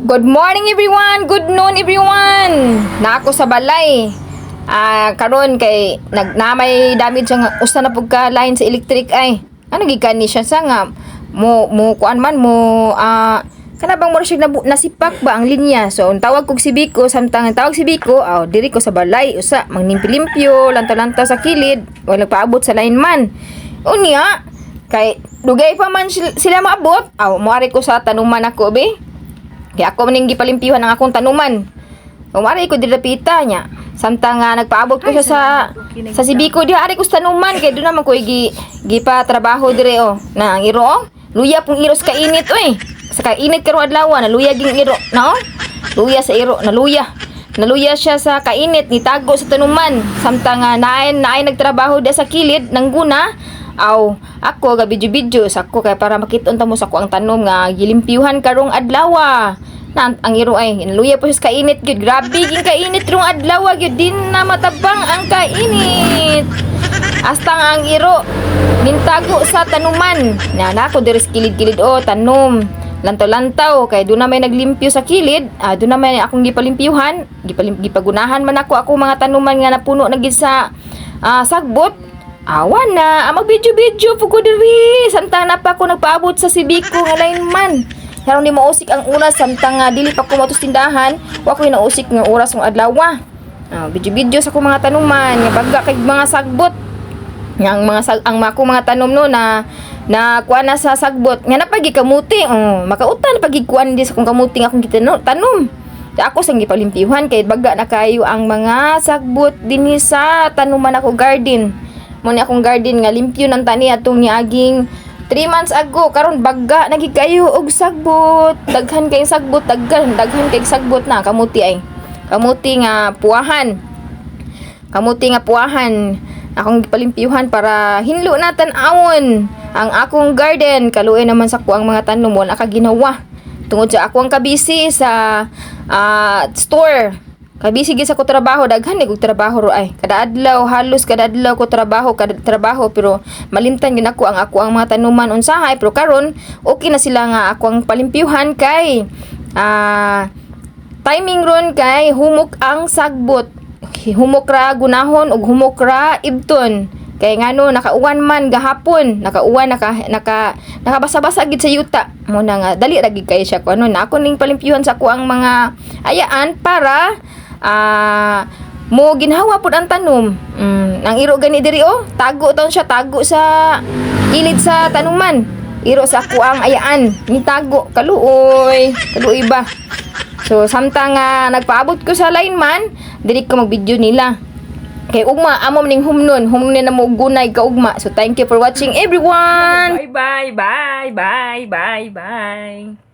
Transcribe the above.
Good morning, everyone! Good noon, everyone! Na ako sa balay. Karon kay nag na may damage nga usa na pug ka line sa electric ay. Ano gikan ni siya sa nga mo mo kuan man mo kana bang mo siya nasipak ba ang linya. So ang tawag kog si Biko, samtang ang tawag si Biko, aw, diri ko sa balay usa manglimpyo-limpyo, lantaw-lantaw sa kilid, wala paabot sa line man. Unya kay dugay pa man sila maabot, aw, moari ko sa tanuman ako be. Kaya ako maning gipalimpyuhan ang akong tanuman. Umari ko diri pita niya. Samtang nga nagpaabot ko Ay, siya sa salamat. Okay, sa Sibiko diha, ari ko sa tanuman kay doon naman ko gi gipa trabaho dire oh. Na ang iro oh. Luya pong iro sa kainit oy. Sa kainit karong adlaw, naluya ging iro na oh. Luya sa iro, naluya. Naluya siya sa kainit, nitago sa tanuman. Samtang nga naay naay nagtrabaho diha sa kilid nangguna. Aw, ako ga video-video sa ako kay para makita unta mo sa ako ang tanom nga gilimpyuhan karong adlaw. Na ang iro ay naluya po siya sa kainit gyud. Grabe ging kainit rong adlaw gyud, din na matabang ang kainit. Hasta nga ang iro nintago sa tanuman. Na na ako diri sa kilid-kilid oh, tanom. Lantaw-lantaw kay doon na may naglimpyo sa kilid, doon na may akong gipalimpyuhan, gipagunahan man ako ako mga tanuman nga napuno na gid sa sagbot. Awa na, mag-video-video po ko diri. Samtang na pa ako nagpaabot sa Sibiko nga lineman. Karon di mausik ang oras samtang nga dili pa ko moadto tindahan, wa ko nausik nga oras ng adlaw. Video-video sa akong mga tanuman, nga baga kay mga sagbot. Nga ang mga sag, ang ako mga tanom no na na kuan na sa sagbot nga napagi kamuti, oh, makautan na pagi kuan di sa akong kamuti nga akong gitanom tanom. Di ako sang gipalimpyuhan kay baga na kayo ang mga sagbot dinhi sa tanuman ako garden. Mo ni akong garden nga limpyo ng tani atong niaging 3 months ago, karon baga nagi kayo og sagbot. Daghan kay sagbot, daghan daghan kay sagbot na kamuti ay. Kamuti nga puwahan. Kamuti nga puwahan akong gipalimpyuhan para hinlo na tan-awon ang akong garden. Kaluoy naman sa kuang mga tanom, wala ka ginawa tungod sa ako ang kabisi sa store. Kabisi gid sa ko trabaho, daghan ni kog trabaho ro ay. Kada adlaw, halos kada adlaw ko trabaho, kada trabaho, pero malimtan gyud ako ang ako ang mga tanuman unsahay. Pero karon okay na sila nga ako ang palimpyuhan kay timing ron kay humok ang sagbot. Humok ra gunahon ug humok ra ibton. Kay ngano nakauwan man gahapon, nakauwan, naka naka nakabasa-basa gid sa yuta. Mo na nga dali ra gid kay siya ko ano na ako ning palimpyuhan sa ako ang mga ayaan para mo ginhawa pud ang tanom. Ang iro gani diri oh, tago taon siya, tago sa kilid sa tanuman. Iro sa ako ang ayaan, ni tago kaluoy, kaluoy ba. So samtang nga nagpaabot ko sa lineman, dili ko mag-video nila. Kay ugma amo ning humnon, humnon na mo gunay ka ugma. So thank you for watching, everyone. Bye bye bye bye bye bye.